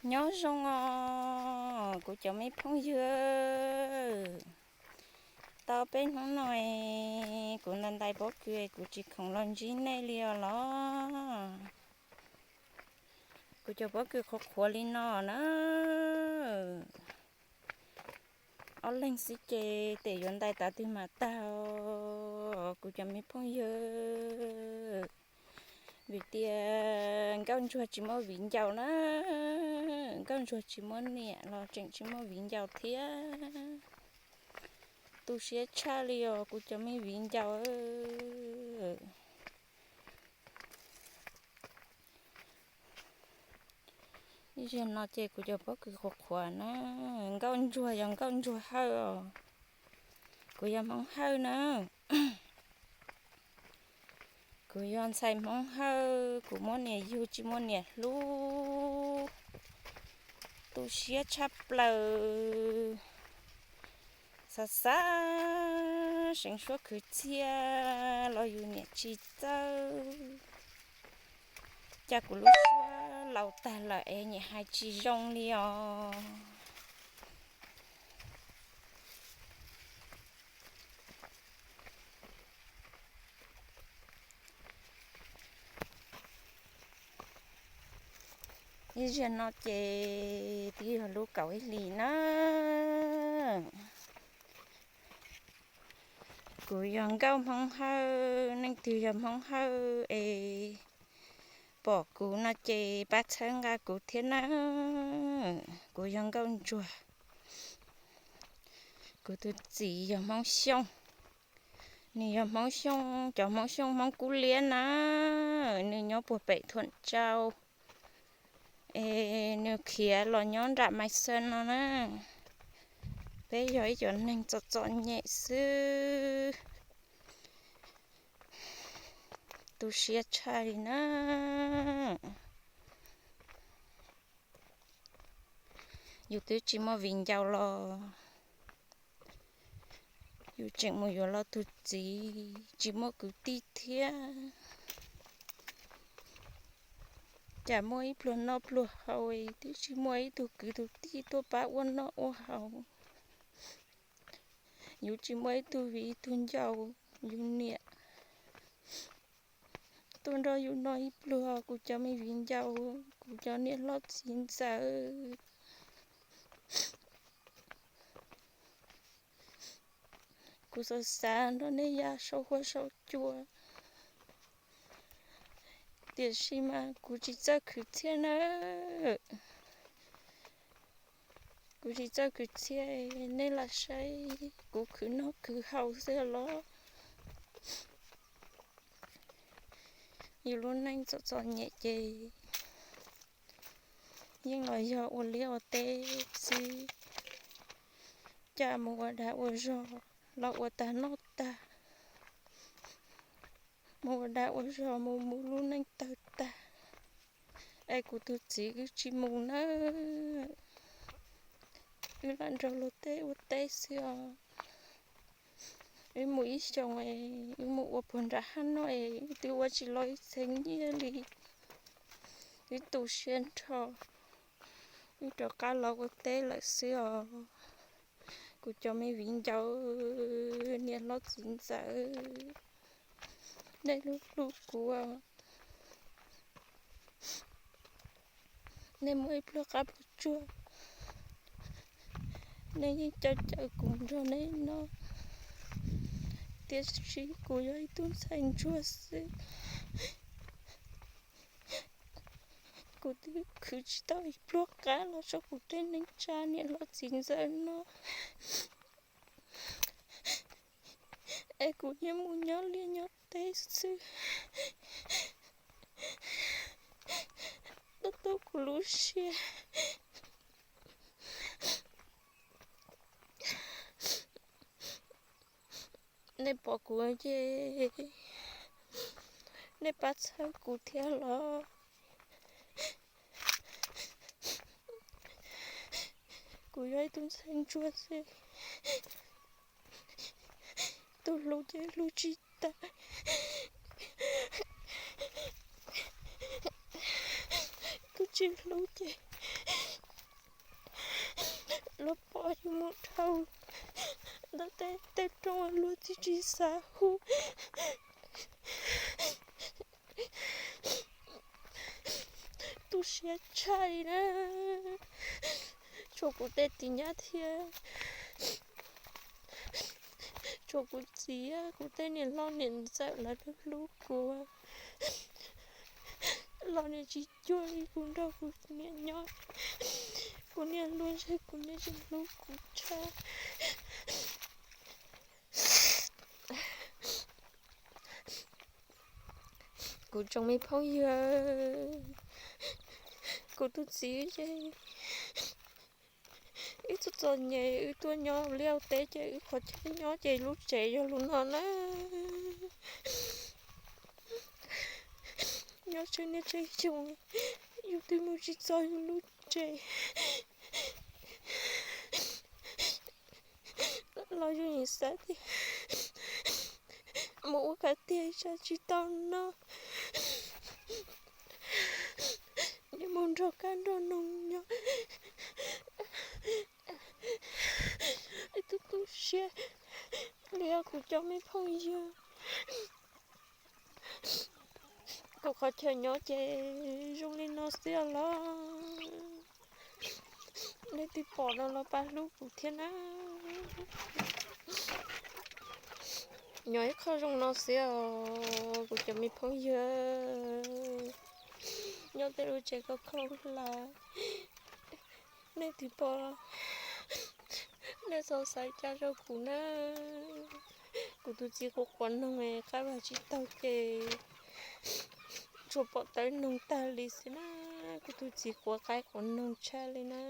Nyob zoo os kuv cov me phooj ywg, tau peb hnub no kuv ntais ntais pob kws kuv tsis khoom los ntsib nej li os los. Kuv cov pob kws qhuav qhuav li no na. Ob leeg xwb ces tes yuav ntais tav twg mas tag os kuv cov me phooj ywg. Vim tias nkauj ntsuag tsis muaj viv ncaus na, nkauj ntsuag tsis muaj niam los tseem tsis muaj viv ncaus thiab. Tu siab tshaj li os kuv cov me viv ncaus. Ib zaug no ces kuv cov pob kws qhuav qhuav na, nkauj ntsuag yog nkauj ntsuag hawj os. Kuv yog Hmoob Hawj na. Kuv yog ntxhais Hmoob Hawj, kuv muab niam yug tsis muaj niam hlub. Tu siab tshaj plaws. Xav xav seev suab khwv txhiaj los yus niam tsis txawj. Cas kuv lub suab laus tag lawm es niam hais tsis zoo li os. Ib zaug no ces twb yog lub kaum ib hlis na. Kuv yog nkauj Hmoob Hawj, leej twg yog Hmoob Hawj es pom kuv no ces pab txhawb nqa kuv thiab na. Kuv yog nkauj ntsuag. Kuv tus txiv yog Hmoob Xyooj. Nws yog Hmoob Xyooj, cov Hmoob Xyooj Hmoob Kub Liab na. Nws nyob puag pem Thuam Tsau. Es nws khiav los nyob nram Maiv Xeeb no na. Peb yog ib cov neeg txom txom nyem xwb. Tu siab tshaj li na. Yus twb tsis muaj viv ncaus los yus tseem mus yuav los tus txiv tsis muaj kwv tij thiab. Cas muaj ib pluag noj pluag haus twb tsis muaj ib tug kwv tug tij tuaj pab ua noj ua haus. Yus tsis muaj ib tug viv ib tug ncaus, yus niam tuaj nrog yus noj ib pluag, kuv cov me viv ncaus, kuv cov niam hlob txiv ntxawm. Kuv xav xav nrog nej ya saum huab saum cua, tiam sis mas kuv tsis txawj khwv txhiaj nawb. Kuv tsis txawj khwv txhiaj, nej lam saib kuv khwv noj khwv haus xwb los. Yus lub neej txom txom nyem ces yeej los yog ua liaj ua teb xwb. Cas mus ua dag ua zog los ua tag noj tag, mus ua dag ua zog mus mus lub neej tawg tag. Es kuv tus txiv wb tsis mus nawb, wb lam nrog luag tej ua teb xwb os. Wb mus ib xyoos, wb mus ua puag nram hab no es wb twb ua tsis los ib txheeb nyiaj li. Wb tu siab nrho, wb rov qab los ua teb lawm xwb os. Kuv cov me viv ncaus, niam hlob txiv ntxawm, nej hlub hlub kuv, nej muaj ib pluag qab pluag tsuag, nej yeej caw caw kuv nrog nej noj, tiam sis kuv yog ib tug ntxhais ntsuag xwb. Kuv twb khwv tsis tau ib pluag qab los rau kuv tej neej tsa niam hlob txiv ntxawm no, es kuv yeej mus nyob liaj nyob teb xwb. Tuaj tuaj kuv lub siab, nej pom kuv ces nej pab txhawb kuv thiab los. Kuv yog ib tug ntxhais ntsuag xwb, tus hlub ces hlub tsis tag, tus tsis hlub ces Luag pom yus mus dhau ntawm tej rooj luag tsis tsis xav hu. Tu siab tshaj li na. Tshuav kuv tej tij nyab thiab, tshuav kuv txiv, kuv tej niam hlob niam ntxawm lawv hlub kuv. Los niam tsis cuag li kuv nrog kuv niam nyob. Kuv niam hlub ntshe kuv niam tsis hlub kuv tshaj. Kuv tsoom me phooj ywg, kuv tus txiv ces wb txom txom nyem, wb tuaj nyob liaj teb ces wb qhov chaw nyob ces lub tsev yog lub no na. Nyob tsheej niaj tsheej xyoo, yus twb mus tsis txog yus lub tsev. Los yus yeej xav tias mus ua qhov tiag tsam tsis tau noj, mus nrog kab nrog noog nyob. Wb tu tu siab li os kuv cov me phooj ywg. Kuv qhov chaw nyob ces zoo li no xwb os los. Nej twg pom no los pab hlub kuv thiab na. Nyob ib qho zoo no xwb os kuv cov me phooj ywg. Nyob tej lub tsev kho kho hlais. Nej twg pom, nej txhob xav cas rau kuv na. Kuv tus txiv quav quav noog qab vaj tsis taug ces tsuas pom tawb noog tag li xwb na. Kuv tus txiv quav qaib quav noog tshaj li na.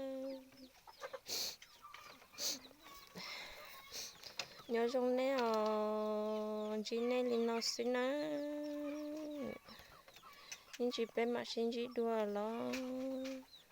Nyob zoo nej os, ntsib nej li no xwb na. Ib ntsis peb mam sib ntsib dua los.